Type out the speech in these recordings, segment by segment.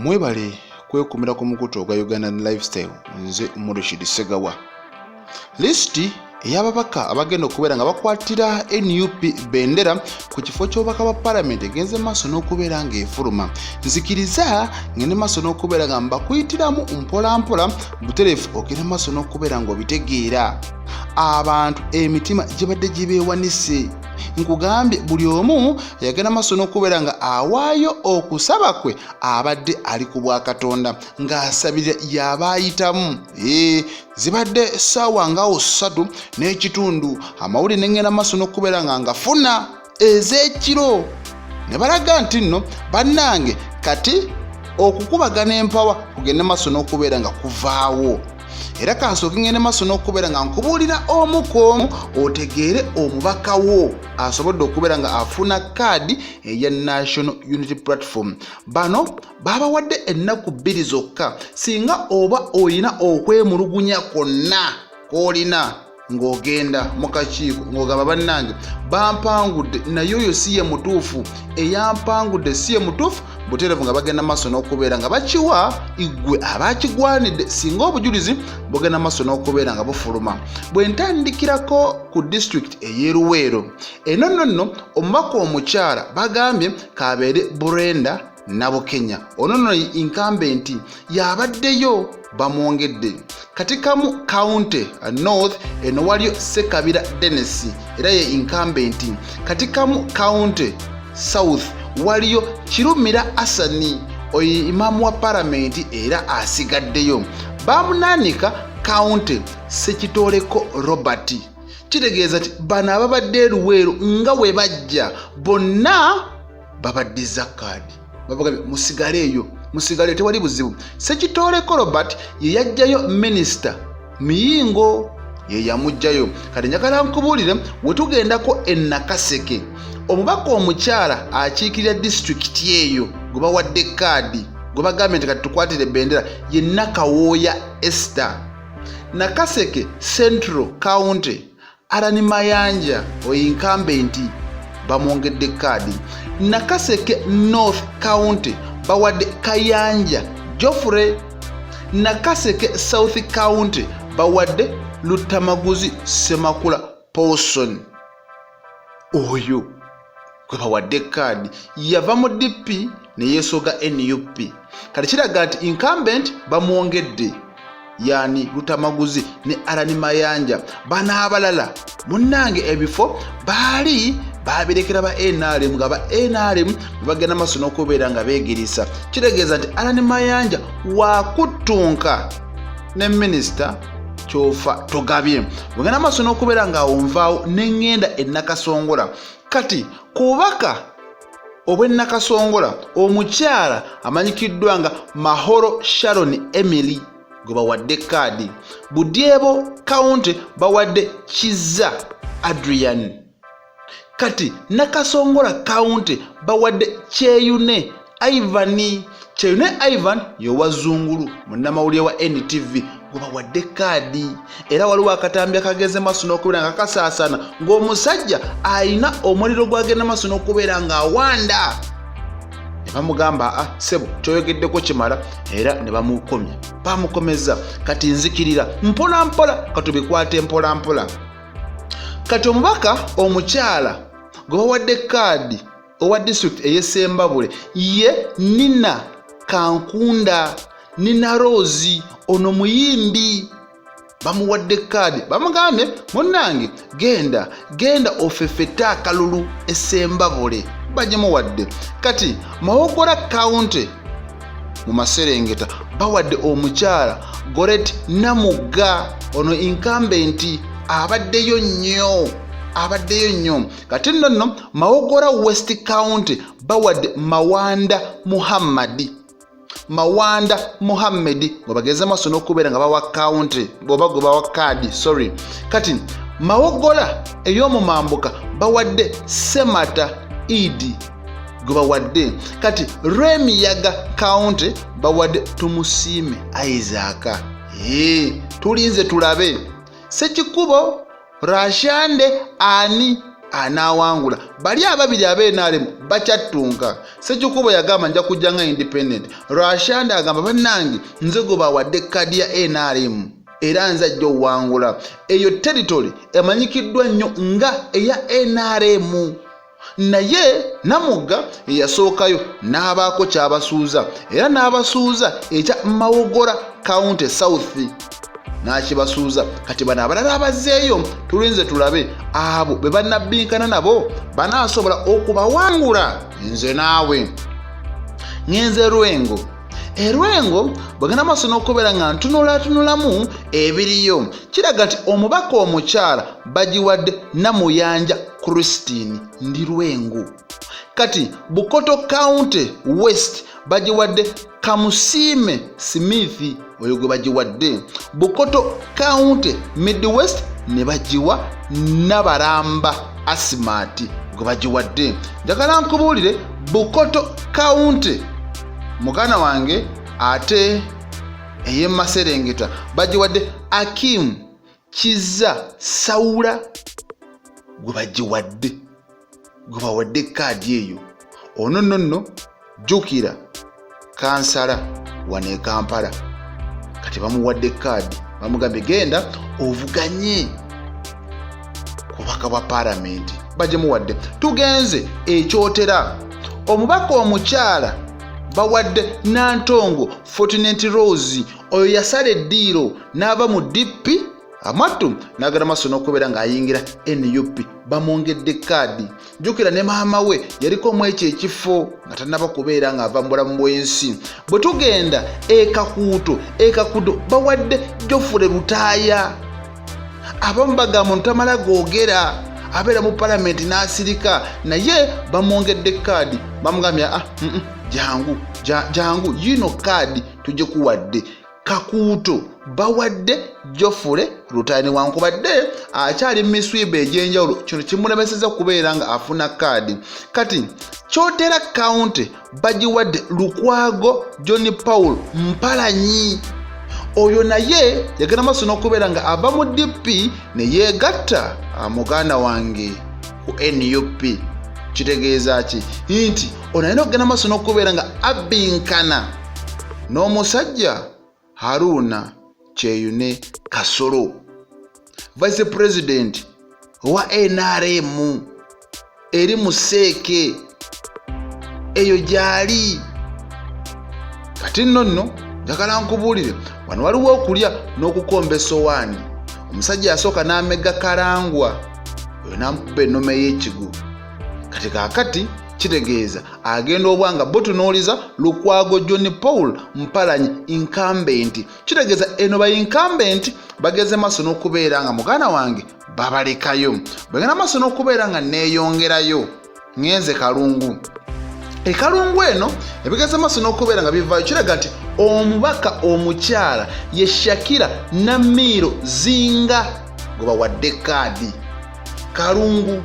Mwebale kwekumira ku mukutu ogwa Ugandan Lifestyle. Nze Murishid Segawa. Lisiti ey'ababaka abagenda okubeera nga bakwatira NUP bendera ku kifo ky'obubaka bwa palamenti egenze maaso n'okubeera ng'efuluma. Nzikiriza ngende maaso n'okubeera nga mbakuyitiramu mpolampola butereevu ogende maaso n'okubeera ng'obitegeera. Abantu emitima gibadde gibeewanise. Nkugambye buli omu yagenda maaso n'okubeera nga awaayo okusaba kwe abadde ali ku bwakatonda ng'asabirira yaba ayitamu. Zibadde ssaawa ngaawo 3:30 amawulire ne ŋŋenda maaso n'okubeera nga ngafuna ez'ekiro ne balaga nti nno bannange kati okukubagana empawa kugende maaso n'okubeera nga kuvaawo. Era kansooke ngende maaso n'okubeera nga nkubuulira omu ku omu otegeere omubaka wo asobodde okubeera nga afuna kaadi eya National Unity Platform. Bano babawadde ennaku 2 zokka singa oba olina okwemulugunya kwonna kw'olina ng'ogenda mu kakiiko ng'ogamba bannange bampangudde naye oyo si ye mutuufu, eyampangudde si ye mutuufu, butereevu nga bagenda maaso n'okubeera nga bakiwa iggwe abakigwanidde singa obujulizi bugenda maaso n'okubeera nga bufuluma. Bwe ntandikirako ku disitulikiti ey'e Luweero, eno nno nno omubaka omukyala bagambye k'abeere Brenda Nabukenya, ono nno incumbent yabaddeyo bamwongedde. Katikamu County North eno waliyo Ssekabira Dennis era ye incumbent. Katikamu County South waliyo Kirumira Asani, oyo imaamu wa palamenti era asigaddeyo. Bamunaanika County Ssekitooleko Robert. Kitegeeza nti bano ababadde e Luweero nga we bajja bonna babaddiza kaadi, babagambye musigale eyo, musigale tewali buzibu. Ssekitooleko Robert ye yajjayo minisita Miyingo ye yamuggyayo. Kati njagala nkubuulire we tugendako e Nakaseke, omubaka omukyala akiikirira disitulikiti eyo gwe bawadde kaadi gwe bagambye nti kati tukwatire bendera ye Nakawooya Esther. Nakaseke Central County Allan Mayanja oyo incumbent bamwongedde kaadi. Nakaseke North County bawadde Kayanja Geoffrey. Nakaseke South County bawadde Luttamaguzi Ssemakula Paulson, oyo gwe bawadde kaadi yava mu DP ne yeesoga NUP. Kati kiraga nti incumbent bamwongedde yani Lutamaguzi ne Allan Mayanja. Bano abalala munnange ebifo baali babirekera ba NRM, nga ba NRM bagenda maaso n'okubeera nga beegirisa. Kitegeeza nti Allan Mayanja wakuttunka ne minisita Kyofa Togabye. Bwegenda maaso n'okubeera nga awonvaawo ne ŋŋenda e Nakasongola. Kati ku bubaka obw'e Nakasongola omukyala amanyikiddwa nga Mahoro Sharon Emily gwe bawadde kaadi. Budyebo County bawadde Kizza Adrian. Kati Nakasongola County bawadde Kyeyune Ivan. Kyeyune Ivan y'owa Zungulu munnamawulire wa NTV gwe bawadde kaadi. Era waliwo akatambi akageze maaso n'okubeera nga kasaasaana ng'omusajja alina omuliro gwagenda maaso n'okubeera ng'awanda, ne bamugamba a ssebo kyoyogeddeko kimala, era ne bamukomya bamukomeza. Kati nzikirira mpola mpola, katubikwate mpola mpola. Kati omubaka omukyala gwe bawadde kaadi owa disitulikiti ey'e Ssembabule ye Nina Kankunda Nina Rose, ono muyimbi, bamuwadde kaadi bamugambye munnange genda genda ofefete akalulu e Ssembabule, bagimuwadde. Kati Mawogola County mu maserengeta bawadde omukyala Goret Namugga, ono incumbent abaddeyo nnyo, abaddeyo nnyo. Kati nno nno Mawogola West County bawadde Mawanda Muhammad, Mawanda Muhammad nga bageze maaso n'okubeera nga bawa county oba gwe bawa kaadi sorry. Kati Mawogola ey'omumambuka bawadde Semata Idi gwe bawadde. Kati Lwemiyaga County bawadde Tumusiime Isaac. Tulinze tulabe. Sekikubo Rashande ani anaawangula. Bali ababiri ab'NRM bakyattunka. Sekikubo yagamba nja kujja nga independent. Rwashande agamba bannange nze gwe bawadde kaadi ya NRM era nze ajja owangula. Eyo territory emanyikiddwa nnyo nga eya NRM. Naye Namugga eyasookayo n'abaako ky'abasuuza era n'abasuuza ekya Mawogora County South n'akibasuuza. Kati bano abalala abazzeeyo tulinze tulabe abo be bannabbinkana nabo banaasobola okubawangula. Nze naawe ŋŋenze Lwengo. Erwengo bwegenda maaso n'okubeera nga ntunulatunulamu ebiriyo, kiraga nti omubaka omukyala bagiwadde Namuyanja Christine ndi Lwengo. Kati Bukoto County West bagiwadde Kamusiime Smith, oyo gwe bagiwadde. Bukoto County Midwest ne bagiwa Nabaramba Asmat gwe bagiwadde. Njagala nkubuulire Bukoto County muganda wange ate ey'emaserengeta bagiwadde Akim Kiza Saula gwe bagiwadde, gwe bawadde kaadi eyo. Ono nno nno jjukira kansala wano e Kampala, kati bamuwadde kaadi, bamugambye genda ovuganye kubaka bwa paalamenti, bagimuwadde. Tugenze ekyotera, omubaka omukyala bawadde Nantongo Fortunate Rose. Oyo yasala eddiiro n'ava mu DP amattu n'agenda maaso n'okubeera ng'ayingira NUP, bamwongedde kaadi. Jjukira ne maama we yaliko mu ekyo ekifo nga tannaba kubeera ng'ava mu bulamu bw'ensi. Bwe tugenda ekakuuto, ekakuuto bawadde Jofule Lutaaya. Abamu bagamba ono tamala googera, abeera mu palamenti n'asirika, naye bamwongedde kaadi, bamugambye ah, jangu jangu yino kaadi tugikuwadde. Kakuuto bawadde Jofule Lutaaya, newankubadde akyali mu miswiba egy'enjawulo, kino kimulemeseza kubeera nga afuna kaadi. Kati Kyotera County bagiwadde Lukwago John Paul Mpalanyi. Oyo naye yagenda maaso n'okubeera nga ava mu DP ne yeegatta muganda wange ku NUP. Kitegeeza ki? Nti ono alina okugenda maaso n'okubeera nga abbinkana n'omusajja Haruna Kyeyune Kasolo, vice president owa NRM eri mu seeke eyo gyali. Kati nno nno njagala nkubuulire, wano waliwo okulya n'okukomba essowaani. Omusajja yasooka n'amegga Karangwa, oyo n'amukuba ennoma ey'ekigo. Kati kaakati kitegeeza agenda obwanga butunuuliza Lukwago John Paul Mpalanyi incumbent. Kitegeeza eno ba incumbent bageze maaso n'okubeera nga muganda wange babalekayo, bagenda maaso n'okubeera nga neeyongerayo. Ŋŋenze Kalungu. Ekalungu eno ebigeze maaso n'okubeera nga bivaayo kiraga nti omubaka omukyala ye Shakira Namiiro Zinga gwe bawadde kaadi. Kalungu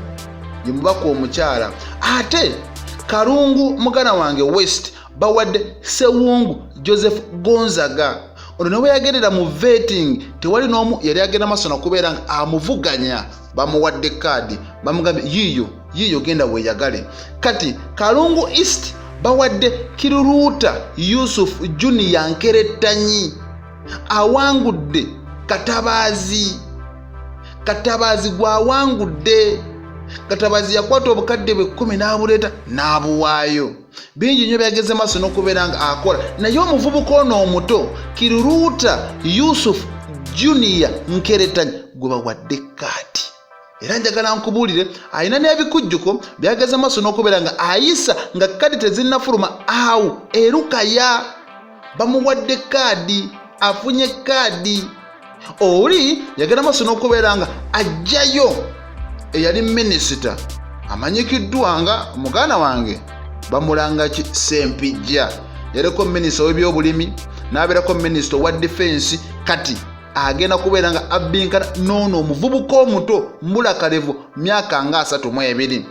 ye mubaka omukyala. Ate Kalungu muganda wange West bawadde Sewungu Joseph Gonzaga. Ono ne bwe yagendera mu vetting tewali n'omu yali agenda maaso nakubeera nga amuvuganya, bamuwadde kaadi, bamugambye yiiyo yiiyo genda weeyagale. Kati Kalungu East bawadde Kiruruuta Yusuf Junior Nkerettanyi, awangudde Katabaazi. Katabaazi gwawangudde. Katabaazi yakwata obukadde bwe 10 n'abuleeta n'abuwaayo. Bingi nnyo byageze maaso n'okubeera nga akola, naye omuvubuka ono omuto Kiruruuta Yusuf Junior Nkerettanyi gwe bawadde kaadi. Era njagala nkubuulire, alina n'ebikujjuko byageze maaso n'okubeera nga ayisa nga kaadi tezinnafuluma. Awo erukaya bamuwadde kaadi, afunye kaadi. Oli yagenda maaso n'okubeera nga ajjayo eyali minisita amanyikiddwa nga muganda wange bamulanga ki Sempijja, yaliko minisita w'ebyobulimi n'abeerako minisita owa defense. Kati agenda kubeera nga abbinkana n'ono omuvubuka omuto mbulakalevu, myaka nga 32.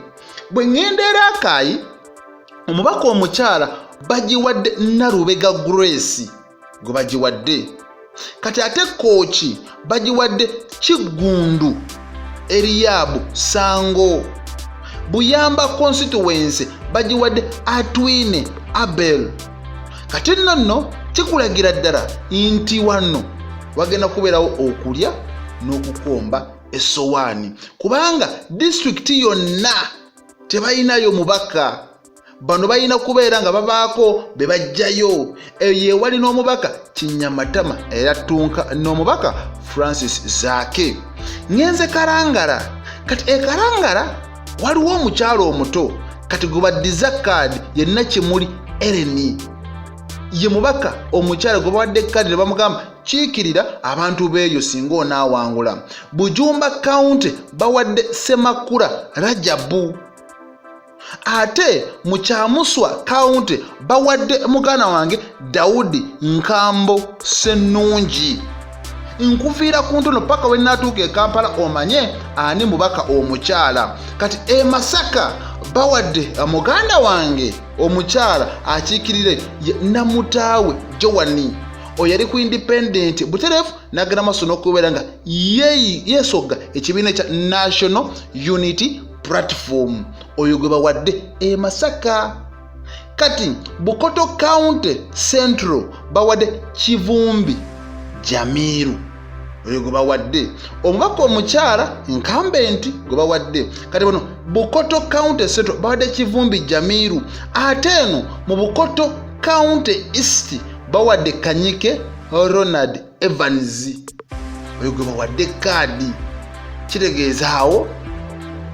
Bwe ŋŋenda era Akaayi, omubaka omukyala bagiwadde Nalubega Grace gwe bagiwadde. Kati ate Kooki bagiwadde Kiggundu Eriyaabu Sango. Buyamba constituency bagiwadde Atwine Abel. Kati nno nno kikulagira ddala nti wano wagenda kubeerawo okulya n'okukomba essowaani, kubanga disitulikiti yonna tebalinayo mubaka. Bano balina kubeera nga babaako be bajjayo. Eyo yewali n'omubaka Kinyamatama era ttunka n'omubaka Francis Zaake. Ngenze Kalangala. Kati e Kalangala waliwo omukyalo omuto kati gwe baddiza kaadi, yenna Kimuli Ereni, ye mubaka omukyala gwe bawadde kaadi ne bamugamba kiikirira abantu beeyo singa onaawangula. Bujumba County bawadde Semakula Rajabu, ate mu Kyamuswa County bawadde muganda wange Daudi Nkambo Sennungi. Nkuviira ku ntono paka we naatuuka e Kampala omanye ani mubaka omukyala. Kati e Masaka bawadde muganda wange omukyala akiikirire Namutaawe Joani, oyo yali ku independent butereevu n'agenda maaso n'okubeera nga yeesogga ekibiina ekya National Unity Platform, oyo gwe bawadde e Masaka. Kati Bukoto County Central bawadde Kivumbi Jamiru, oyo gwe bawadde omubaka omukyala incumbent gwe bawadde. Kati bano Bukoto County Central bawadde Kivumbi Jamiru, ate eno mu Bukoto County East bawadde Kanyike Ronald Evans, oyo gwe bawadde kaadi. Kitegeeza awo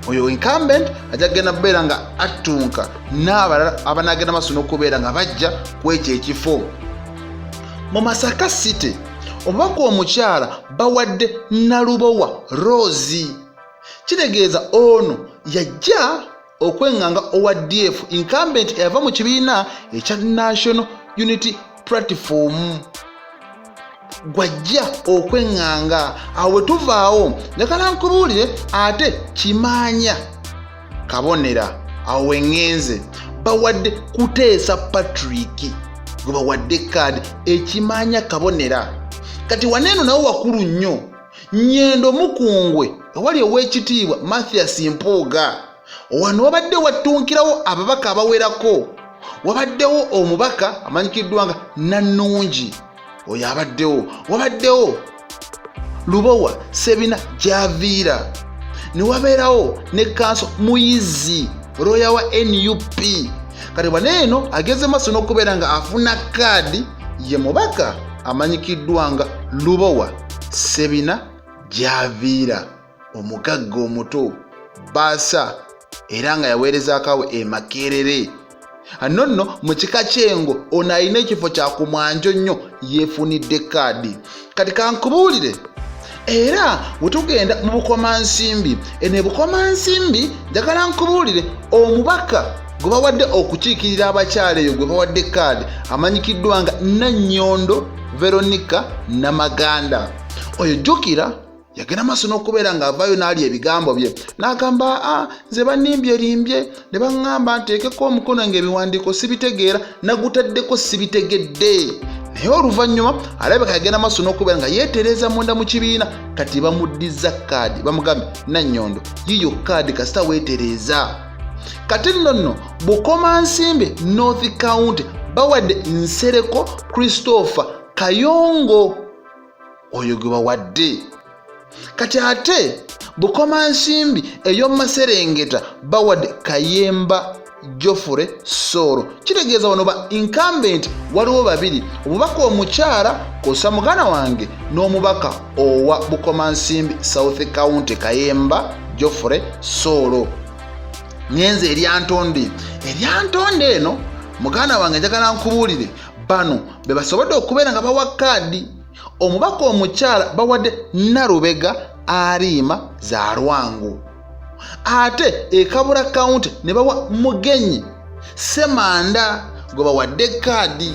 oyo incumbent ajja kugenda kubeera nga attunka n'abalala abanagenda maaso n'okubeera nga bajja ku ekyo ekifo. Mu Masaka City omubaka omukyala bawadde Nalubowa Rose. Kitegeeza ono yajja okweŋŋanga owa DF incumbent eyava mu kibiina ekya National Unity Platform, gwajja okweŋŋanga. Awo we tuvaawo, njagala nkubuulire ate Kimaanya Kabonera. Awo weŋŋenze, bawadde Kuteesa Patrick gwe bawadde kaadi Ekimaanya Kabonera. Kati waneeno nawo wakulu nnyo, Nyendo Mukungwe, ewali ow'ekitiibwa Mathias Mpuuga. Wano wabadde wattunkirawo ababaka abawerako. Wabaddewo omubaka amanyikiddwa nga Nannungi, oyo abaddewo. Wabaddewo Lubowa Sebina Javiira, ne wabeerawo ne kanso Muyizi looya wa NUP. Kati wano eno ageze maaso n'okubeera nga afuna kaadi, ye mubaka amanyikiddwa nga Lubowa Sebina Javiira, omugagga omuto baasa era nga yaweerezaako awo e Makerere. Ano nno mu kika ky'engo ono alina ekifo kya ku mwanjo nnyo, yeefunidde kaadi. Kati kankubuulire, era we tugenda mu Bukomansimbi, eno ebukomansimbi njagala nkubuulire omubaka gwe bawadde okukiikirira abakyala eyo, gwe bawadde kaadi amanyikiddwa nga Nannyondo Veronica Namaganda. Oyo jjukira yagenda maaso n'okubeera ng'avaayo n'alya ebigambo bye n'agamba, aa nze bannimbye limbye ne baŋŋamba nteekeko omukono ng'ebiwandiiko sibitegeera, nagutaddeko sibitegedde. Naye oluvannyuma alabika yagenda maaso n'okubeera nga yeetereeza munda mu kibiina. Kati bamuddiza kaadi, bamugambye, Nannyondo, yiyo kaadi kasita weetereeza. Kati nno nno Bukomansimbi North County bawadde Nsereko Christopher Kayongo, oyo gwe bawadde. Kati ate Bukomansimbi ey'omumaserengeta bawadde Kayemba Joffrey Soolo. Kitegeeza wano ba incumbent waliwo babiri, omubaka omukyala kwosa muganda wange n'omubaka owa Bukomansimbi South County Kayemba Joffrey Soolo. Ngenze Eryantonde. Eryantonde eno muganda wange njagala nkubuulire, bano be basobodde okubeera nga bawa kaadi. Omubaka omukyala bawadde Nalubega Ariima Zalwango, ate Ekabura County ne bawa Mugenyi Semanda gwe bawadde kaadi.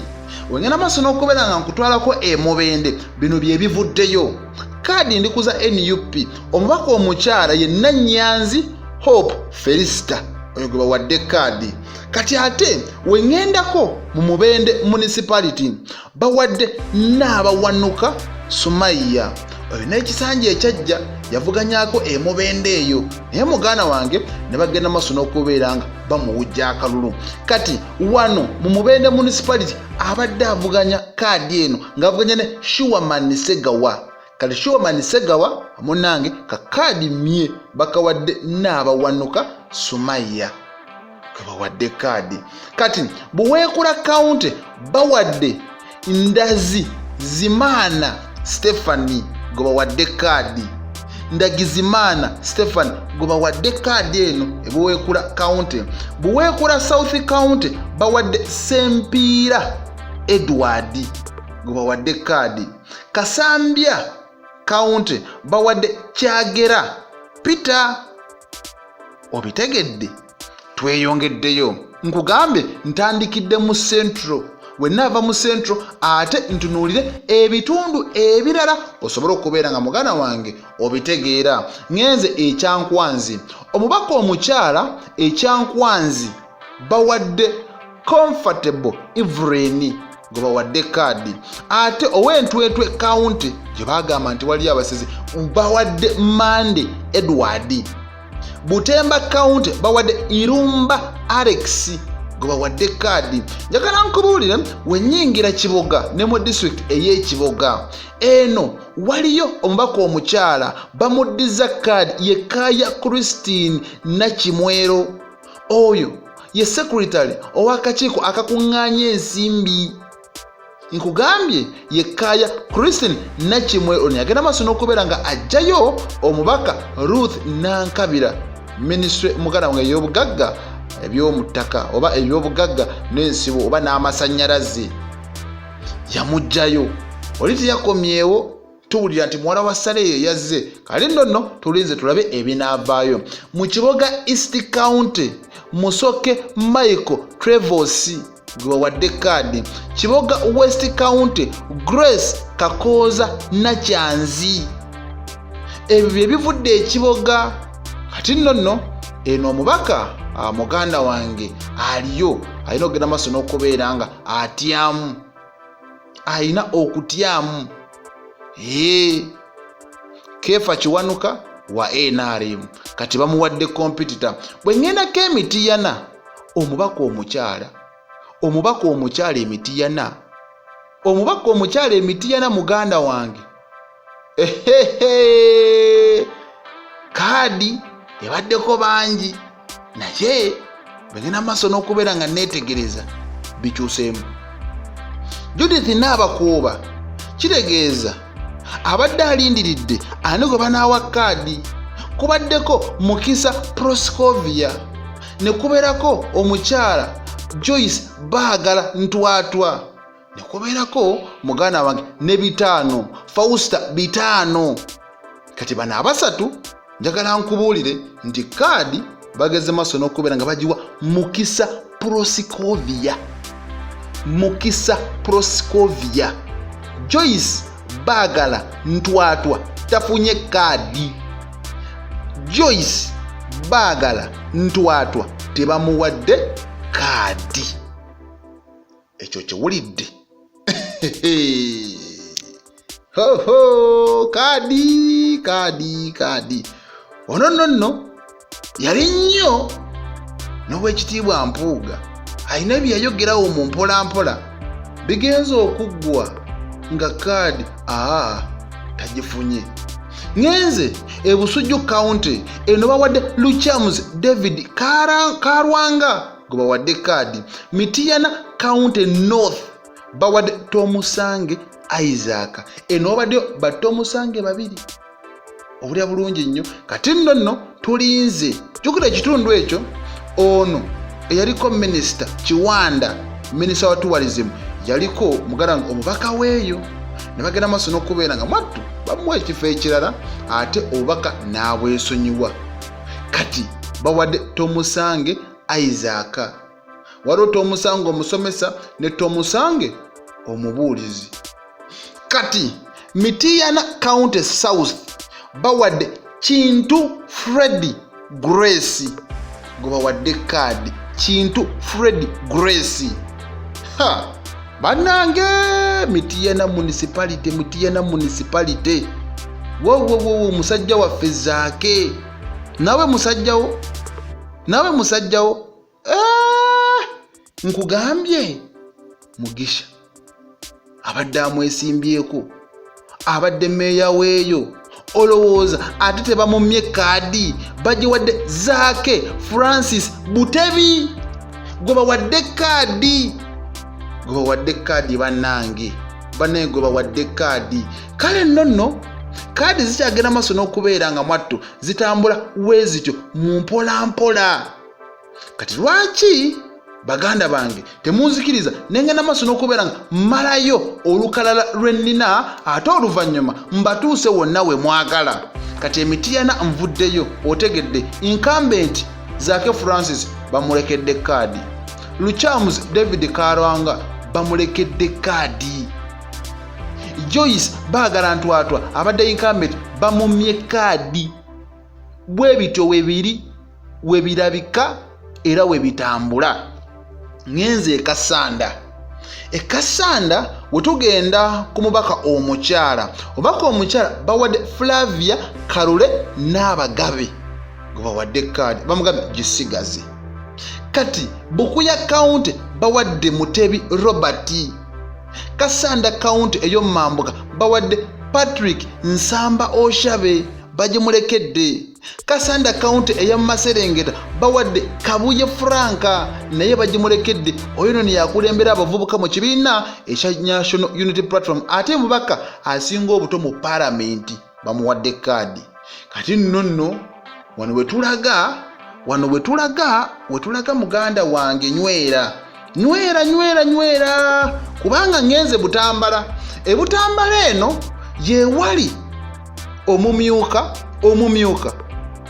Wengenda maaso n'okubeera nga nkutwalako Emubende, bino bye bivuddeyo. Kaadi ndikuza NUP, omubaka omukyala ye Nannyanzi Hope Felisita, oyo gwe bawadde kaadi. Kati ate weŋŋendako mu Mubende Municipality bawadde Naabawanuka Sumaiya, oyo n'ekisanja ekyajja Yavuganyako emubende eyo, naye muganda wange ne bagenda maaso n'okubeera nga bamuwujja akalulu. Kati wano mu Mubende Municipality abadde avuganya kaadi eno ng'avuganya ne Shuwaman Segawa. Kati Shuwaman Segawa munange kakaadi mye bakawadde Naabawanuka Sumaya, kebawadde kaadi. Kati Buweekula County bawadde Ndazi Zimaana Stephanie gwe bawadde kaadi. Ndagizimaana Stephen gwe bawadde kaadi eno eBuweekula County. Buweekula South County bawadde Sempiira Edward gwe bawadde kaadi. Kasambya County bawadde Kyagera Peter. Obitegedde? Tweyongeddeyo, nkugambye ntandikidde mu Central. Wenaava mu Central ate ntunuulire ebitundu ebirala osobole okubeera nga muganda wange obitegeera. Ŋenze Ekyankwanzi, omubaka omukyala Ekyankwanzi bawadde Comfortable Evelyn gwe bawadde kaadi. Ate ow'Entwetwe County gye bagamba nti waliyo abasezi bawadde Mande Edward. Butemba County bawadde Irumba Alex gwe bawadde kaadi. Njagala nkubuulire, wenyingira Kiboga ne mu disitulikiti ey'Ekiboga eno waliyo omubaka omukyala bamuddiza kaadi, ye Kaya Christine Nakimwero. Oyo ye sekuritale ow'akakiiko akakuŋŋaanya ensimbi. Nkugambye ye Kaya Christine Nakimwero. Ono yagenda maaso n'okubeera nga ajjayo omubaka Ruth Nankabira, minisitule muganda wange ey'obugagga ebyomuttaka oba ebyobugagga n'ensibo oba n'amasannyalaze, yamuggyayo. Oli teyakomyewo, tuwulira nti muwala wa Sale eyo yazze. Kale nno nno tulinze tulabe ebinaavaayo. Mu Kiboga East County, Musoke Michael Trevos gwe bawadde kaadi. Kiboga West County, Grace Kakooza Nakyanzi. Ebyo bye bivudde Ekiboga. Kati nno nno eno omubaka muganda wange aliyo alina okugenda maaso n'okubeera nga atyamu, alina okutyamu. Ee, Kefa Kiwanuka wa NRM kati bamuwadde kompitita. Bwe ŋŋendako Emitiyana, omubaka omukyala, omubaka omukyala Emitiyana, omubaka omukyala Emitiyana, muganda wange, ehehe, kaadi ebaddeko bangi, naye bwegenda maaso n'okubeera nga neetegereza bikyuseemu. Judith Naabakuuba kitegeeza abadde alindiridde ani gwe banaawa kaadi. Kubaddeko Mukisa Proscovia, ne kubeerako omukyala Joyce Baagala Ntwatwa, ne kubeerako muganda wange ne Bitaano Fausta Bitaano. Kati bano abasatu njagala nkubuulire nti kaadi bageze maaso n'okubeera nga bagiwa Mukisa Proscovia. Mukisa Proscovia. Joyce Baagala Ntwatwa tafunye kaadi. Joyce Baagala Ntwatwa tebamuwadde kaadi. Ekyo kiwulidde? Hoho, kaadi kaadi kaadi. Ono nno nno yali nnyo n'Owekitiibwa Mpuuga alina bye yayogerawo mu mpolampola, bigenza okuggwa nga kaadi aa tagifunye. Ŋenze Ebusujju County, eno bawadde Luchams David Karwanga gwe bawadde kaadi. Mitiyana County North bawadde Tomusange Isaac. Eno wabaddeyo batomusange babiri, obulya bulungi nnyo. Kati nno nno tulinze. Jjukira ekitundu ekyo ono eyaliko minisita Kiwanda, minisita wa tourism, yaliko muganda nga omubaka weeyo, ne bagenda maaso n'okubeera nga mwattu bamuwa ekifo ekirala ate obubaka n'abwesonyiwa. Kati bawadde Tomusange Isaac. Waliwo Tomusange omusomesa ne Tomusange omubuulizi. Kati Mitiyana County South bawadde Kintu Freddy Grace gwe bawadde kaadi. Kintu Freddy Grace. Ha, bannange, Mitiyana Municipality, Mitiyana Municipality. Wowowowo, musajja waffe Zaake, nawe musajjawo, nawe musajjawo. Eh, nkugambye Mugisha abadde amwesimbyeko, abadde meeya weeyo. Olowooza ate tebamumye kaadi? Bagiwadde Zaake Francis Butebi gwe bawadde kaadi, gwe bawadde kaadi. Bannange, bannange, gwe bawadde kaadi. Kale nno nno kaadi zikyagenda maaso n'okubeera nga mwattu zitambula weezityo mu mpolampola. Kati lwaki, baganda bange, temunzikiriza nengenda maaso n'okubeera nga mmalayo olukalala lwe nnina, ate oluvannyuma mbatuuse wonna we mwagala? Kati emitiyana nvuddeyo, otegedde incumbent Zaake Francis bamulekedde kaadi, Luchamus David Karwanga bamulekedde kaadi, Joyce Baagala Ntwatwa abadde incumbent bamumye kaadi. Bwe bityo webiri, webirabika era webitambula. Ngenze ekasanda, ekasanda wetugenda ku mubaka omukyala. Omubaka omukyala bawadde Flavia Kalule n'Abagabe gwe bawadde kaadi, bamugambye gisigaze. Kati Bukuya County bawadde Mutebi Robert. Kasanda County ey'omumambuka bawadde Patrick Nsamba Oshabe, bagimulekedde. Kasanda County ey'omumaserengeta bawadde Kabuye Franka, naye bagimulekedde. Oyo no yakulembera abavubuka mu kibiina ekya National Unity Platform, ate mubaka asinga obuto mu palamenti, bamuwadde kaadi. Kati nno nno wano wetulaga, wano wetulaga, wetulaga. Muganda wange, nywera, nywera, nywera, nywera, kubanga ngenze Butambala. Ebutambala eno yewali omumyuka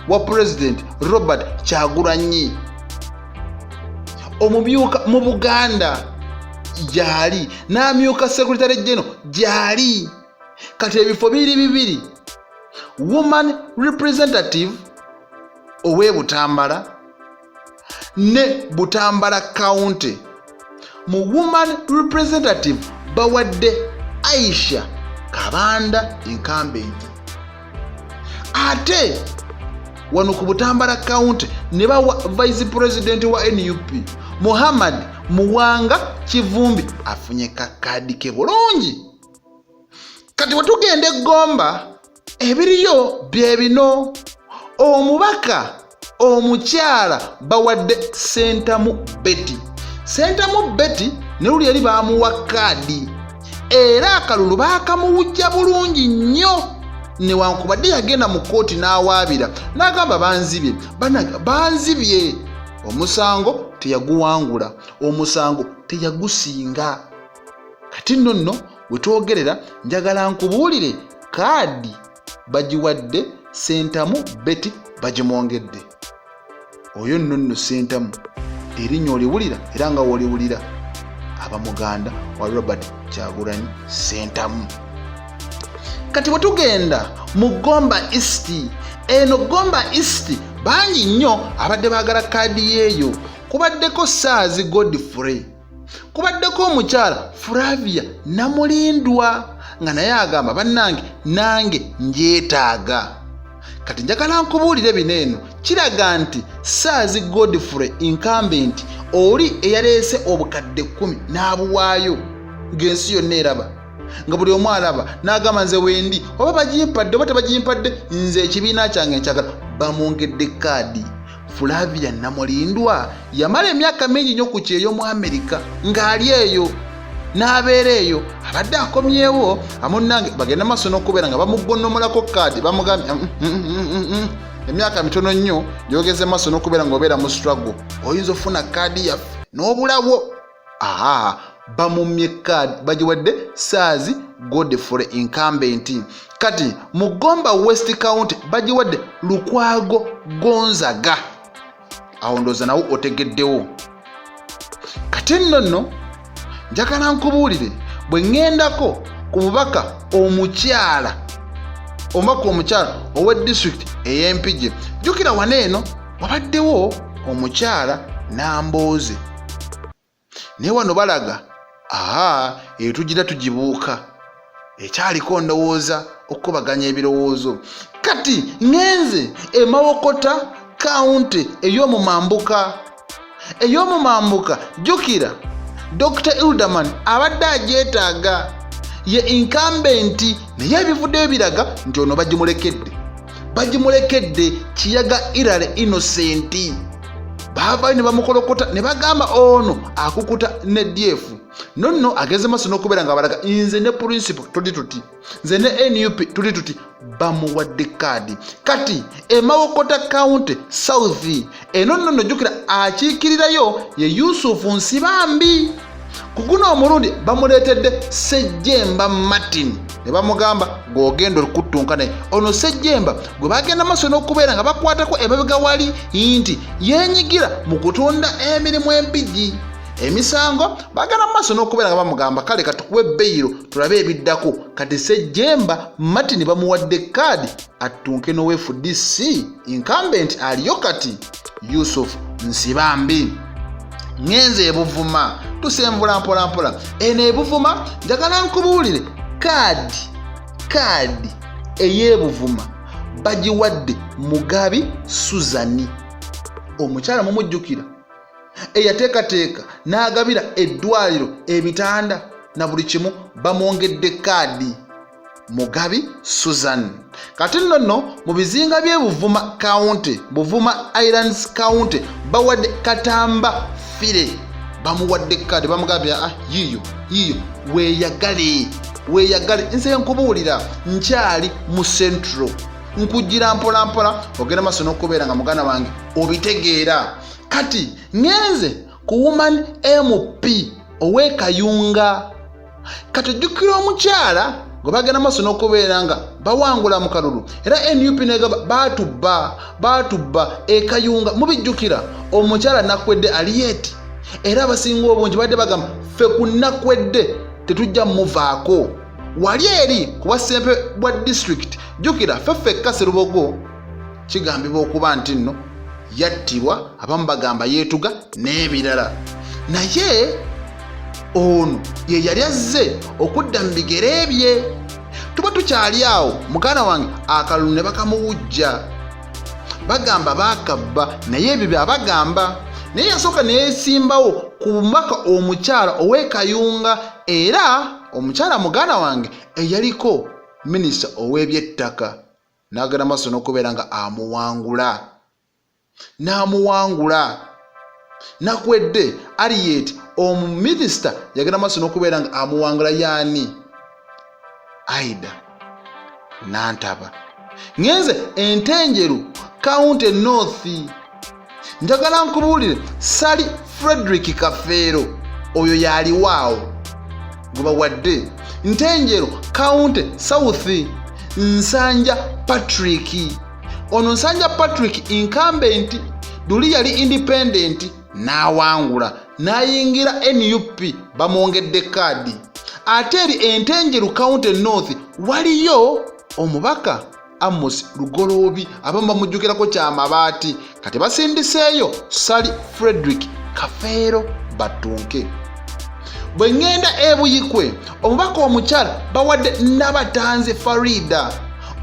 wa President Robert Kyagulanyi. Omumyuka mu Buganda gyali, n'amyuka secretary general gyali. Kati ebifo biri bibiri: woman representative ow'e Butambala ne Butambala County. Mu woman representative bawadde Aisha Kabanda, incumbent. Ate wano ku Butambala County ne bawa vice president wa NUP Muhammad Muwanga Kivumbi, afunye kakaadi ke bulungi. Kati wetugenda eggomba, ebiriyo bye bino: omubaka omukyala bawadde Sentamu Betty. Sentamu Betty ne luli eri bamuwa kaadi, era akalulu baakamuwujja bulungi nnyo, newankubadde yagenda mu kooti n'awaabira n'agamba banzibye, banzibye. Omusango teyaguwangula, omusango teyagusinga. Kati nno nno wetwogerera, njagala nkubuulire, kaadi bagiwadde Sentamu Betty, bagimwongedde. Oyo nno nno Sentamu erinnya oliwulira, era nga woliwulira aba muganda wa Robert Kyagulanyi Sentamu. Kati bwe tugenda mu Gomba East, eno Gomba East bangi nnyo abadde baagala kaadi yeeyo. Kubaddeko Saazi Godfrey, kubaddeko omukyala Flavia Namulindwa, nga naye agamba bannange, nange njeetaaga. Kati njagala nkubuulire bino, eno kiraga nti Saazi Godfrey incumbent oli eyaleese obukadde 10 n'abuwaayo ng'ensi yonna eraba, nga buli omu alaba, n'agamba nze wendi, oba bagimpadde oba tebagimpadde, nze ekibiina kyange nkyagala, bamwongedde kaadi. Flavia Namulindwa yamala emyaka mingi nnyo ku kyeyo mu Amerika, ng'ali eyo n'abeera eyo, abadde akomyewo. Amunnange bagenda maaso n'okubeera nga bamugonomolako kaadi, bamugambye emyaka mitono nnyo gyogeze maaso n'okubeera ng'obeera mu struggle, oyinza ofuna kaadi yaffe n'obulawo. Aa, bamumye kaadi, bagiwadde Saazi Godfrey, incumbent. Kati mu Gomba West County bagiwadde Lukwago Gonzaga. Awo ndooza nawo otegeddewo. Kati nno nno njagala nkubuulire, bwe ŋŋendako ku mubaka omukyala, omubaka omukyala owa disitulikiti ey'Empigi, jjukira wano eno wabaddewo omukyala Nambooze, naye wano balaga aa, eyo tugira tugibuuka. Ekyaliko ndowooza okukubaganya ebirowoozo. Kati ŋŋenze emawokota kawunti ey'omumambuka ey'omumambuka. Jjukira Dr Ilderman abadde agyetaaga, ye incumbent, naye ebivuddeyo biraga nti ono bagimulekedde, bagimulekedde Kiyaga Irale Innocent. Baavayo ne bamukolokota ne bagamba ono akukuta ne dyefu. Nonno ageze maaso n'okubeera nga balaga nze ne principle tuli tuti, nze ne NUP tuli tuti, bamuwadde kaadi. Kati emawokota county south eno nno nojjukira akiikirirayo ye Yusufu Nsibambi. Ku guno omulundi bamuleetedde Sejjemba Martin ne bamugamba gw'ogenda okuttunka naye. Ono Sejjemba gwe bagenda maaso n'okubeera nga bakwatako emabega wali nti yeenyigira mu kutunda emirimu empigi emisango, bagenda mu maaso n'okubeera nga bamugamba kale katukuwe beyiro tulabe ebiddako. Kati Sejjemba Martin bamuwadde kaadi attunke n'owa FDC incumbent aliyo kati Yusuf Nsibambi. Ŋŋenze ebuvuma, tusenvula mpolampola. Eno ebuvuma njagala nkubuulire kaadi, kaadi ey'ebuvuma bagiwadde Mugabi Suzani, omukyala mumujjukira eyateekateeka n'agabira eddwaliro ebitanda na buli kimu. Bamwongedde kaadi, Mugabi Susan. Kati nno nno mu bizinga by'e Buvuma County, Buvuma Islands County, bawadde Katamba Fire, bamuwadde kaadi, bamugambye ah, yiyo yiyo, weeyagale weeyagale. Nze nkubuulira nkyali mu Central, nkujjira mpolampola, ogenda maaso n'okubeera nga muganda wange obitegeera. Kati ŋŋenze ku woman MP ow'ekayunga. Kati ojjukira omukyala gwe bagenda maaso n'okubeera nga bawangula mu kalulu, era NUP negamba baatubba baatubba ekayunga, mubijjukira, omukyala Nakwedde Aliyeti. Era abasinga obungi badde bagamba ffe ku Nakwedde tetujja muvaako wali eri kuba ssempe bwa disitulikiti. Jjukira ffe ffekka Serubogo kigambibwa okuba nti nno yattibwa, abamu bagamba yeetuga n'ebirala, naye ono ye yali azze okudda mu bigere bye. Tuba tukyali awo muganda wange akalulu ne bakamuwujja, bagamba baakabba, naye ebyo byabagamba. Naye yasooka neyesimbawo ku mubaka omukyala ow'ekayunga, era omukyala muganda wange eyaliko minisita ow'ebyettaka, n'agenda maaso n'okubeera nga amuwangula, n'amuwangula Nakwedde Ariet. Omuminisita yagenda maaso n'okubeera nga amuwangula yaani? Aida Nantaba. Ngenze Entenjeru County North, njagala nkubuulire Sali Frederick Kafeero oyo yaliwaawo gwe bawadde. Ntenjeru County South, Nsanja Patrick. Ono Nsanja Patrick incumbent, luli yali independent n'awangula n'ayingira NUP, bamwongedde kaadi. Ate eri Entenjeru County North waliyo omubaka Amos Lugoloobi, abamu bamujjukirako kyamabaati. Kati basindiseeyo Sali Frederick Kafeero batunke. Bwe ŋŋenda ebuyikwe, omubaka omukyala bawadde Nabatanzi Farida,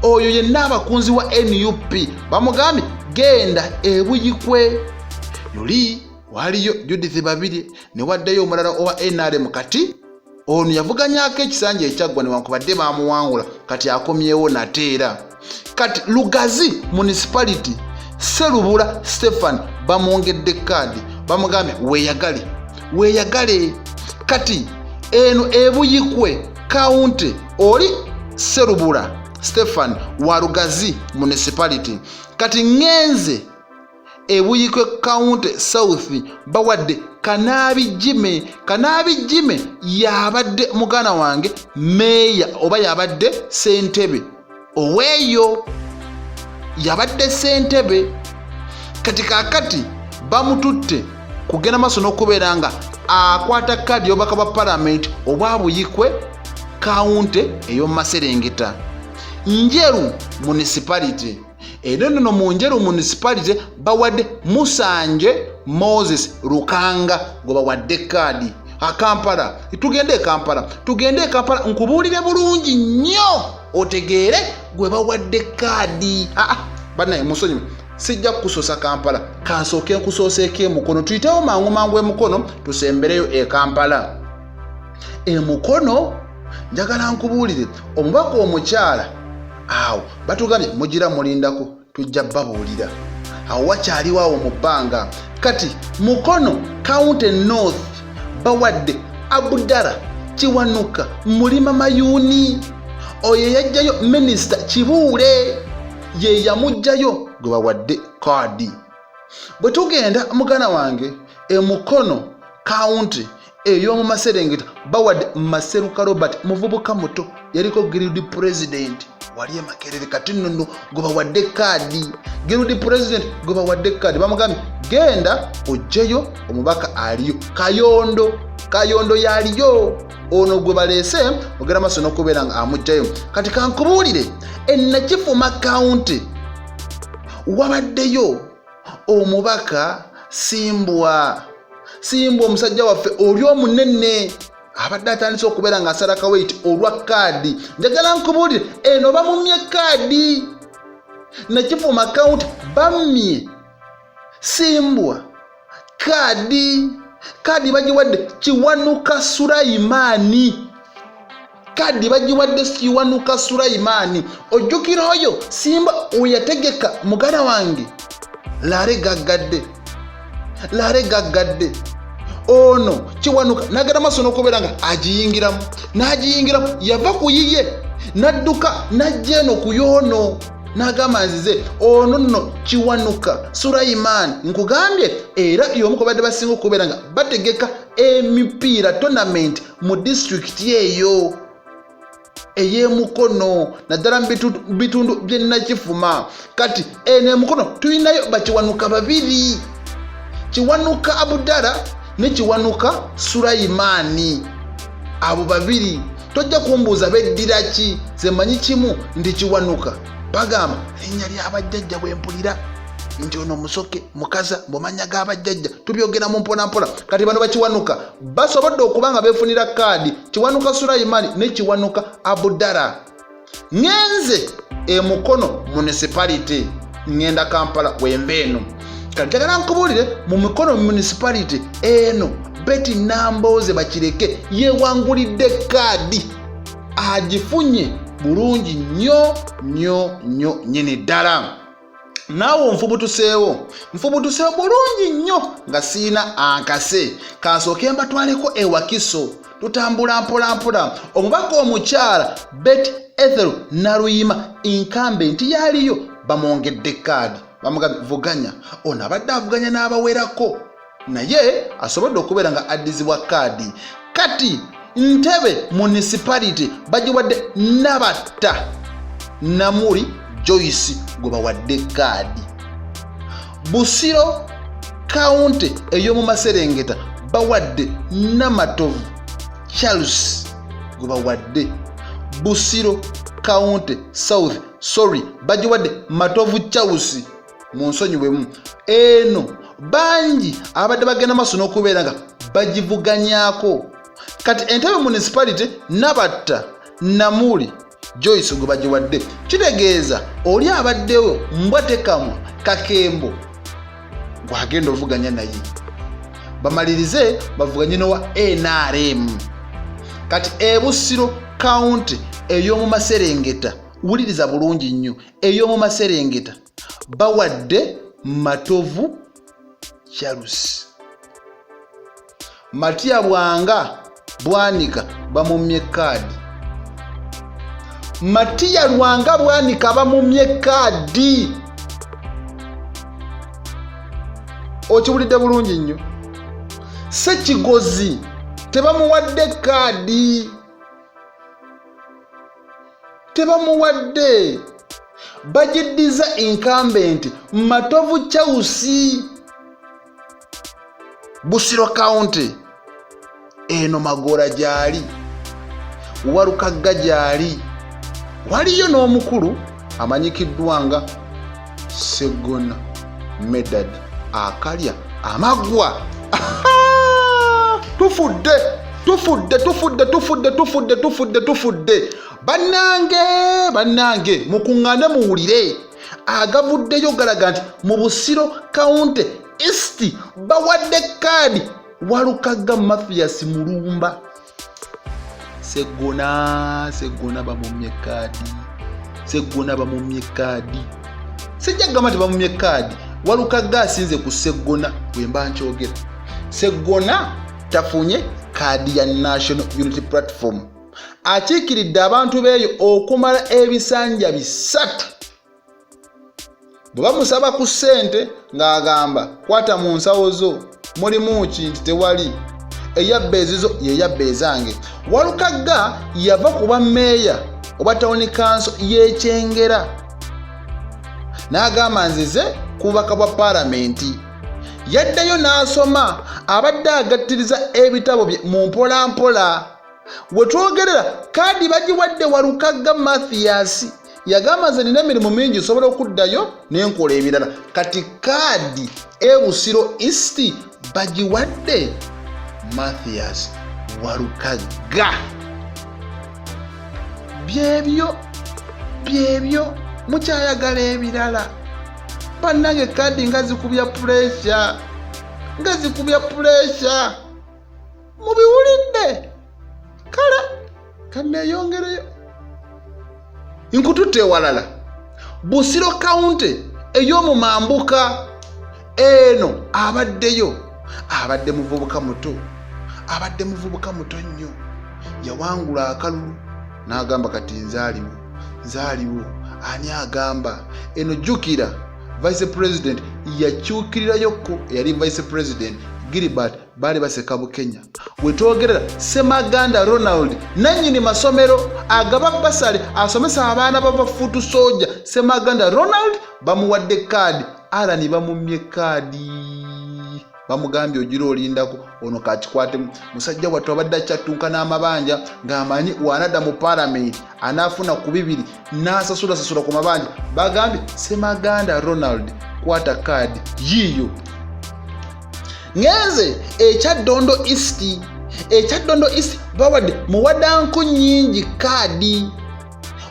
oyo yenna abakunzi wa NUP bamugambye genda ebuyikwe. Luli waliyo Judith Babirye ne waddeyo omulala owa NRM. Kati ono yavuganyako ekisanja ekyaggwa newankubadde bamuwangula, kati akomyewo nate era. Kati Lugazi Municipality, Serubula Stephen bamwongedde kaadi, bamugambye weeyagale weeyagale. Kati eno ebuyikwe county oli Serubula Stephen wa Lugazi Municipality. Kati ŋŋenze ebuyikwe County South, bawadde Kanaabi Jime. Kanaabi Jime yabadde muganda wange meeya oba yabadde ssentebe oweeyo, yabadde ssentebe. Kati kaakati bamututte kugenda maaso n'okubeera nga akwata kaadi y'obubaka bwa palamenti obwa Buyikwe Kawunti ey'omu maserengeta. Njeru Municipality, era nno mu Njeru Municipality bawadde Musanje Moses Lukanga gwe bawadde kaadi. Akampala, tugende e Kampala, tugende e Kampala nkubuulire bulungi nnyo otegeere gwe bawadde kaadi. Aa, bannaye musonyiwe, sijja kukusosa Kampala, kansooke nkusooseeko emukono. Tuyitewo mangu mangu emukono, tusembereyo e Kampala. Emukono njagala nkubuulire omubaka omukyala awo batugambye mugira mulindako, tujja babuulira awo wakyaliwo awo mu bbanga. Kati Mukono County North bawadde Abudara Kiwanuka Mulima Mayuuni, oyo eyajjayo Minisita Kibuule ye yamuggyayo, gwe bawadde kaadi. Bwe tugenda muganda wange emukono County ey'omu maserengeta bawadde Maseruka Robert, muvubuka muto, yaliko guild president wali emakerere, kati nnono gwe bawadde kaadi. Guild president gwe bawadde kaadi, bamugambye genda ojjeyo omubaka aliyo Kayondo. Kayondo yaliyo, ono gwe baleese ogenda maaso n'okubeera nga amugjayo. Kati kankubuulire, enakifuma County wabaddeyo omubaka Simbwa. Simbwa omusajja waffe oli omunene abadde atandise okubeera ng'asala kaweit olwa kaadi. Njagala nkubuulire eno bamumye kaadi Nakifuma County, bammye Simbwa kaadi. Kaadi bagiwadde Kiwanuka Sulayimaani, kaadi bagiwadde Kiwanuka Sulayimaani. Ojjukira oyo Simba weyategeka muganda wange laare gaggadde, laare gaggadde, ono Kiwanuka nagenda maaso n'okubeera nga agiyingiramu n'agiyingiramu, yava ku yiye n'adduka n'ajja eno ku yoono n'agamba nzize. Ono nno Kiwanuka Sulayimaani nkugambye era y'omu ku badde basinga okubeera nga bategeka emipiira tournament mu disitulikiti eyo ey'emukono, naddala mu bitundu by'enakifuma. Kati eno emukono tulinayo bakiwanuka babiri, Kiwanuka Abudala ne Kiwanuka Sulayimaani. Abo babiri tojja kumbuuza beddira ki, zemanyi kimu nti Kiwanuka bagamba linnya ly'abajjajja. Bwe mpulira nti ono musoke mukaza mumanya g'abajjajja, tubyogera mu mpolampola. Kati bano bakiwanuka basobodde okuba nga beefunira kaadi, Kiwanuka Sulayimaani ne Kiwanuka Abudara. Ŋenze emukono Municipality, ŋŋenda Kampala wenva eno. Kati njagala nkubuulire mu Mukono Municipality eno Betty Nambooze Bakireke yewangulidde kaadi, agifunye bulungi nnyo nnyo nnyo nnyini ddala. Naawe onfubutuseewo, nfubutuseewo bulungi nnyo nga siina ankase. Kansooke mbatwaleko ewakiso, tutambula mpolampola. Omubaka omukyala Bet Ethel Naluyima inkambe nti yaliyo, bamwongedde kaadi, bamugambye vuganya. Ono abadde avuganya n'abawerako naye asobodde okubeera nga addizibwa kaadi. Kati Ntebe Municipality bagiwadde Nabatta Namuli Joyce, gwe bawadde kaadi. Busiro County ey'omu maserengeta bawadde Namatovu Charles, gwe bawadde. Busiro County South, sorry, bagiwadde Matovu Charles, mu nsonyiwemu. Eno bangi abadde bagenda maaso n'okubeera nga bagivuganyako. Kati Entebe Municipality Nabatta Namuli Joyce gwe bagiwadde, kitegeeza oli abaddewo mbwa tekamwa Kakembo gwagenda ovuganya naye, bamalirize bavuganye nowa NRM. Kati Ebusiro County ey'omu maserengeta, wuliriza bulungi nnyo, ey'omu maserengeta bawadde Matovu Charles. Matiya Bwanga Bwanika bamumye kaadi. Matiya Lwanga Bwanika bamumye kaadi, okiwulidde bulungi nnyo. Sekigozi tebamuwadde kaadi, tebamuwadde, bagiddiza incumbent Matovu Chausi. Busiro County eno Magora gyali, Walukagga gyali, waliyo n'omukulu amanyikiddwa nga Segona Medad akalya amagwa. Tufudde, tufudde, tufudde, tufudde, tufudde, tufudde, tufudde. Bannange, bannange, mukuŋŋaane muwulire agavuddeyo galaga nti mu Busiro County East bawadde kaadi Walukagga Mathias Mulumba. Seggona, Seggona bamumye kaadi, Seggona bamumye kaadi. Sijja kugamba nti bamumye kaadi, Walukagga asinze ku Seggona. Bwe mba nkyogera, Seggona tafunye kaadi ya National Unity Platform. Akiikiridde abantu beeyo okumala ebisanja 3. Bwe bamusaba ku ssente ng'agamba, "Kwata mu nsawo zo, mulimu ki?" Nti tewali. Eyabba ezizo yeyabba ezange. Walukagga yava ku bwa mmeeya oba tawuni kanso y'ekyengera n'agamba, "Nzize ku bubaka bwa paalamenti." Yaddayo n'asoma, abadde agattiriza ebitabo bye mu mpolampola. We twogerera kaadi bagiwadde Walukagga Mathias. Yagamba, "Nze nina emirimu mingi, nsobola okuddayo nenkola ebirala." Kati kaadi ebusiro East bagiwadde Mathias Walukagga. Byebyo, byebyo, mukyayagala ebirala? Bannange, kaadi nga zikubya pressure, nga zikubya pressure, mubiwulidde. Kale kanneeyongereyo nkututte ewalala. Busiro County ey'omumambuka eno abaddeyo, abadde muvubuka muto, abadde muvubuka muto nnyo. Yawangula akalulu n'agamba, "Kati nzaaliwo, nzaaliwo." Ani agamba eno? Jjukira vice president yakyukirirayo, eyali vice president Gilbert baali baseka Bukenya. Wetwogerera Semaganda Ronald, nannyini masomero agaba basale, asomesa abaana bava foot soldier. Semaganda Ronald bamuwadde kaadi. Alani bamumye kaadi, bamugambye, "Ogira olindako." Ono kakikwatemu. Musajja wattu abadde akyattunka n'amabanja, ng'amanyi wanadda mu paalamenti anaafuna ku bibiri n'asasulasasula ku mabanja. Bagambye, "Semaganda Ronald, kwata kaadi yiiyo." Ngenze ekyaddondo East. Ekyaddondo East bawadde Muwadanku Nyingi kaadi.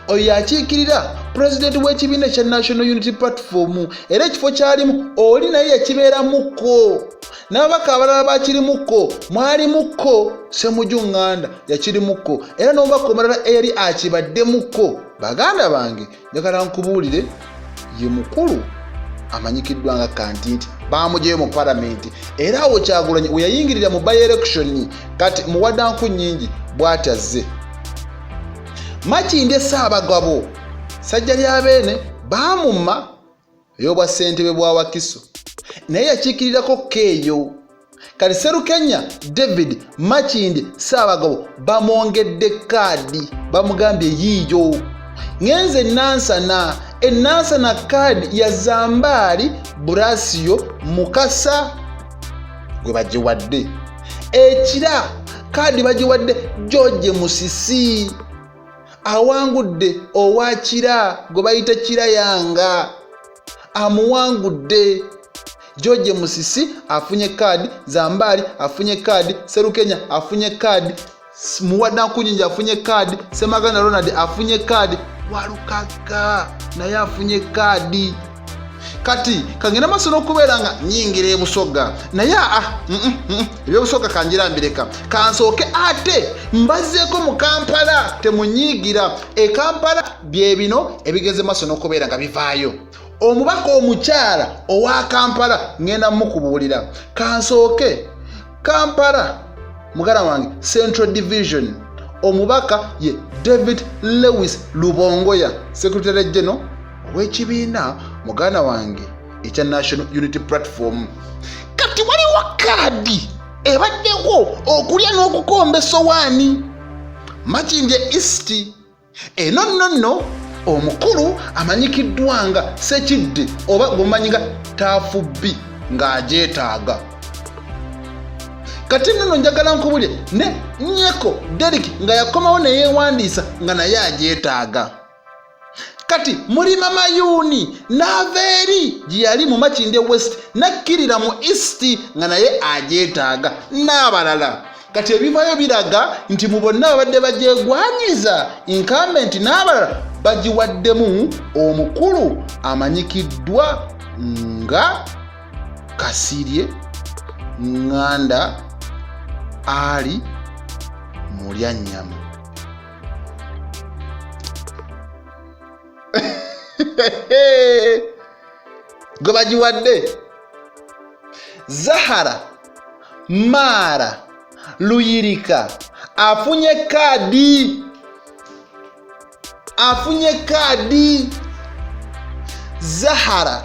Oyo yakiikirira pulezidenti w'ekibiina ekya National Unity Platform, era ekifo kyalimu oli naye yakibeeramuko, n'ababaka abalala bakirimukko. Mwalimukko Semuju Ŋŋanda yakirimukko, era n'omubaka omulala eyali akibaddemukko. Baganda bange, njagala nkubuulire, ye mukulu amanyikiddwa nga Kantinti, bamujeyo mu palamenti, era awo Kyagulanyi we yayingirira mu by election. Kati Muwadanku Nyingi bw'ati azze. Makindye Ssaabagabo Sajja lya Beene baamumma ey'obwa ssentebe bwa Wakiso, naye yakiikirirako keeyo. Kati Serukenya David Makindye Ssaabagabo bamwongedde kaadi, bamugambye yiiyo. Ngenze Nansana. Enansana kaadi ya Zambaali Burasiyo Mukasa gwe bagiwadde. Ekira kaadi bagiwadde George Musisi, awangudde owakira gwe bayita Kirayanga, amuwangudde. George Musisi afunye kaadi, Zambaali afunye kaadi, Serukenya afunye kaadi, Muwadankunyingi afunye kaadi, Semaganda Ronald afunye kaadi, Walukagga naye afunye kaadi. Kati kangenda maaso n'okubeera nga nyingira ebusoga, naye aa ebyobusoga kangira mbireka, kansooke ate mbazeeko mu Kampala. Temunyiigira. E Kampala bye bino ebigenze maaso n'okubeera nga bivaayo. Omubaka omukyala owa Kampala ŋŋenda mukubuulira. Kansooke Kampala, muganda wange, Central Division, omubaka ye David Lewis Lubongoya, secretary general ow'ekibiina, muganda wange, ekya National Unity Platform. Kati waliwo kaadi ebaddewo okulya n'okukomba essowaani. Makindye East eno nno nno omukulu amanyikiddwa nga Sekidde, oba gwemumanyi nga Taafu B, ng'agyetaaga. Kati nno njagala nkubulye ne Nyeko Derik nga yakomawo neyeewandiisa, nga naye agyetaaga. Kati Mulima Mayuuni n'ava eri gye yali mu Makindye West n'akkirira mu East, nga naye agyetaaga, n'abalala. Kati ebivaayo biraga nti mu bonna babadde bagyegwanyiza incumbent n'abalala bagiwaddemu omukulu amanyikiddwa nga Kasirye Nganda Ali Mulyannyama. Gwe bagiwadde Zahara Maara Luyirika afunye kaadi, afunye kaadi. Zahara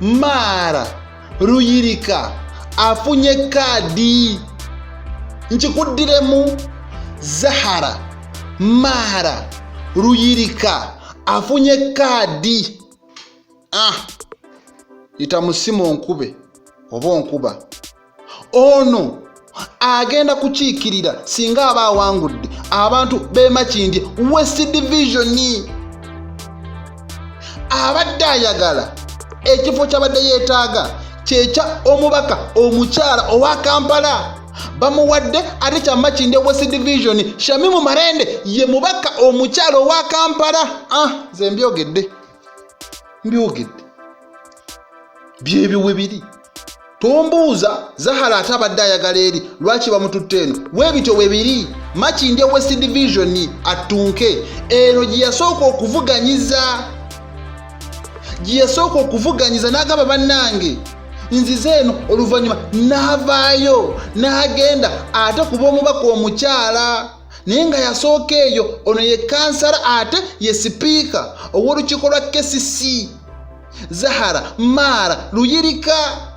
Maara Luyirika afunye kaadi. Nkikuddiremu, Zahara Maara Luyirika afunye kaadi. Yita musimu onkube oba onkuba. Ono agenda kukiikirira singa aba awangudde abantu b'e Makindye West Division. Abadde ayagala ekifo kyabadde yeetaaga kyekya omubaka omukyala owa Kampala, bamuwadde ate kya Makindye West Division. Shamimu Malende ye mubaka omukyala owa Kampala. Nze mbyogedde, mbyogedde, byebyo we biri. Tombuuza Zahara ate abadde ayagala eri lwaki bamututte eno. Weebityo we biri. Makindye West Division attunke eno gye yasooka okuvuganyiza, gye yasooka okuvuganyiza n'agamba bannange nzize eno, oluvannyuma n'avaayo n'agenda ate kuba omubaka omukyala, naye nga yasooka eyo. Ono ye kansala ate ye sipiika ow'olukiiko lwa KCC, Zahara Maara Luyirika.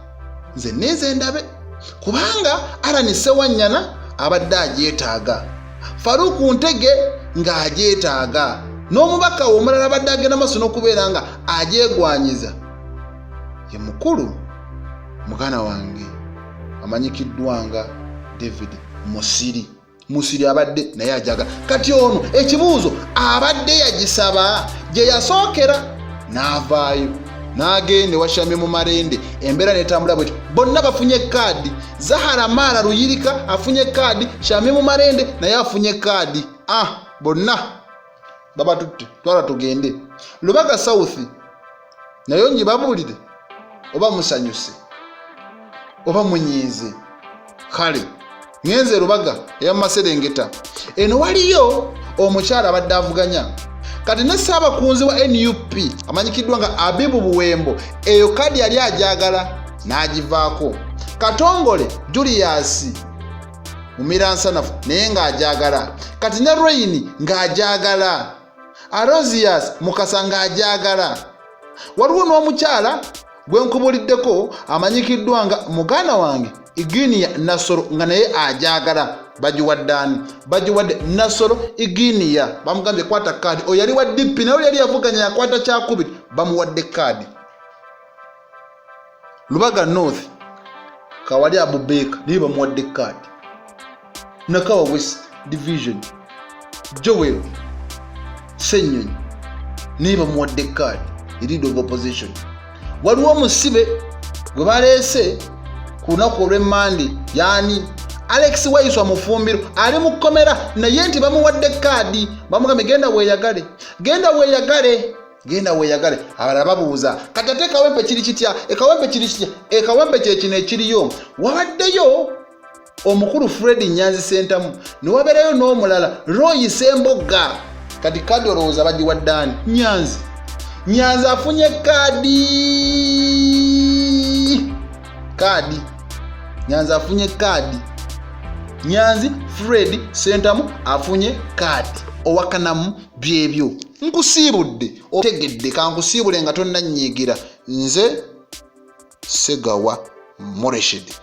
Nze ninze ndabe kubanga Allan Ssewanyana abadde agyetaaga, Faruku Ntege ng'agyetaaga, n'omubaka we omulala abadde agenda maaso n'okubeera nga agyegwanyiza ye mukulu muganda wange amanyikiddwa nga David Musiri. Musiri abadde naye ajaga. Kati ono ekibuuzo abadde yagisaba gye yasookera n'avaayo n'agenda ewa Shamimu Malende, embeera n'etambula bwetyo. Bonna bafunye kaadi. Zahara Maara Luyirika afunye kaadi, Shamimu Malende naye afunye kaadi. Bonna babatutte, twala tugende. Lubaga South nayo ngibabuulire oba musanyuse oba munyiize. Kale ngenze Lubaga eya Maserengeta, eno waliyo omukyala abadde avuganya kati ne ssaabakunzi wa NUP amanyikiddwa nga Abibu Buwembo, eyo kaadi yali agyagala n'agivaako. Katongole Julius Mumiransanafu naye ng'agyagala, kati ne Reini ng'agyagala, Arosius Mukasa ng'agyagala. Waliwo n'omukyala gwe nkubuliddeko amanyikiddwa nga muganda wange Iginia Nasolo nga naye agyagala. Bagiwadde ani? Bagiwadde Nasolo Iginia, bamugambye kwata kaadi. Oyo yali wa DP naye oli yali yavuganya yakwata kyakubiri, bamuwadde kaadi. Lubaga North Kawali Abubeeka naye bamuwadde kaadi. Nakawa West Division Joel Ssenyonyi naye bamuwadde kaadi, leader of opposition. Waliwo omusibe gwe baleese ku lunaku olw'emmande, yaani Alex Waiswa Mufumbiro ali mu kkomera, naye nti bamuwadde kaadi, bamugambye genda weeyagale, genda weeyagale, genda weeyagale. Abalala babuuza kati ate ekawempe kiri kitya? Ekawempe kiri kitya? Ekawempe kye kino ekiriyo. Wabaddeyo omukulu Fred Nyanzi Sentamu, ne wabeerayo n'omulala Roy Sembogga. Kati kaadi olowooza bagiwadde ani? Nyanzi. Nyanzi afunye kaadi, kaadi. Nyanzi afunye kaadi. Nyanzi Fred Sentamu afunye kaadi. Owakanamu byebyo. Nkusiibudde, otegedde, kankusiibule nga tonnannyiigira. Nze Segawa Mureshid.